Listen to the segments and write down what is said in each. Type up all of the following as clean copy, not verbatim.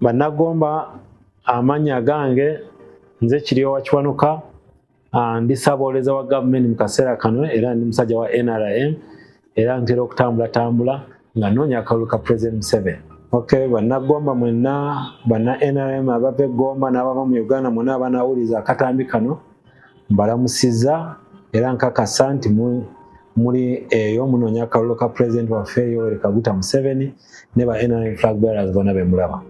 Bannagomba, amannya gange nze Kiryowa Kiwanuka. Ndi ssabawolereza wa gavumenti mu kaseera kano, era ndi musajja wa NRM, era ntera okutambulatambula nga nnoonya akalulu ka President Museveni. Okay, bannagomba mwenna, banna NRM abava e Gomba n'abava mu Uganda mwena abanawuliza akatambi kano, mbalamusizza era nkakasa nti muli eyo munoonya akalulu ka President waffe Yoweri Kaguta Museveni ne ba NRM flag bearers bonna be mulaba.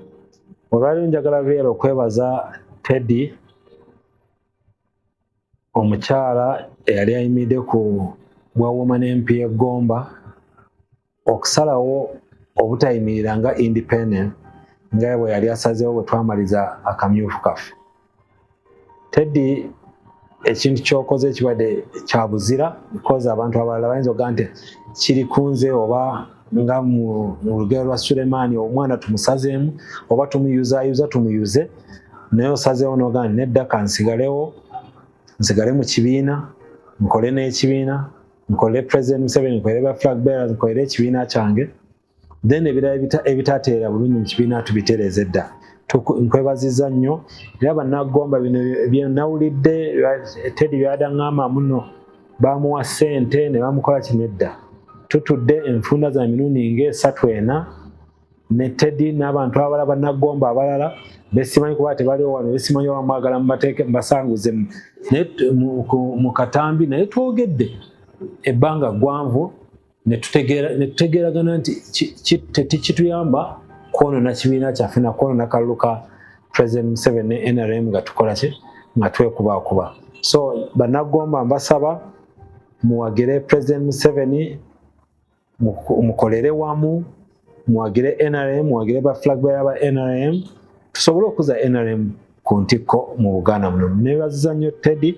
Olwaleero njagala real okwebaza Teddy, omukyala eyali ayimiridde ku bwa Woman MP e Gomba, okusalawo obutayimirira nga independent nga bwe yali asazeewo bwe twamaliza akamyufu kaffe. Teddy, ekintu kyokoze kibadde kya buzira, because abantu abalala bayinza okugaa nti kiri kunze, oba nga mu lugero lwa Sulemaani, omwana tumusazeemu oba tumuyuzayuza tumuyuze, naye osazeewo nogaa nti nedda, kansigalewo, nsigale mu kibiina, nkole n'ekibiina, nkolere President Museveni, nkolere ba flag bearers, nkolere ekibiina kyange, then ebirala ebitateera bulungi mu kibiina tubitereeze dda. Nkwebaziza nnyo. Era bannagomba, bino byenawulidde Teddy byadaŋŋamba muno bamuwa ssente ne bamukola kino, edda tutudde enfunda za mirundi ng'esatu ena ne Teddy n'abantu abalala, bannagomba abalala besimanyi kuba tebaliwo wano, besimanyi oba mwagala mubateeke mbasanguze naye mu katambi, naye twogedde ebbanga ggwanvu ne tutegeeragana nti tekituyamba kwonoona kibiina kyaffe na kwonoona kalulu ka President Museveni ne NRM nga tukola ki, nga twekubakuba. So bannagomba, mbasaba muwagire President Museveni, mukolere wamu, muwagire NRM, muwagire ba flag bearer ba NRM, tusobole okuza NRM ku ntikko mu Buganda muno. Nebaziza nnyo Teddy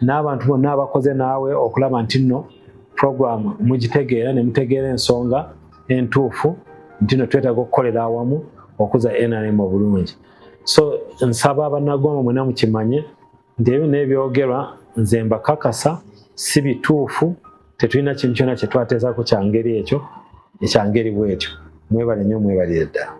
n'abantu bonna abakoze naawe okulaba nti nno program mugitegeera ne mutegeera ensonga entuufu nti nno twetaaga okukolera awamu okuza NRM obulungi. So nsaba abannagomba mwena mukimanye nti ebyo n'ebyogerwa nze mbakakasa si bituufu. Tetulina kintu kyonna kyetwateesaako kyangeri ekyo, ekyangeri bwetyo. Mwebale nnyo, mwebalire ddala.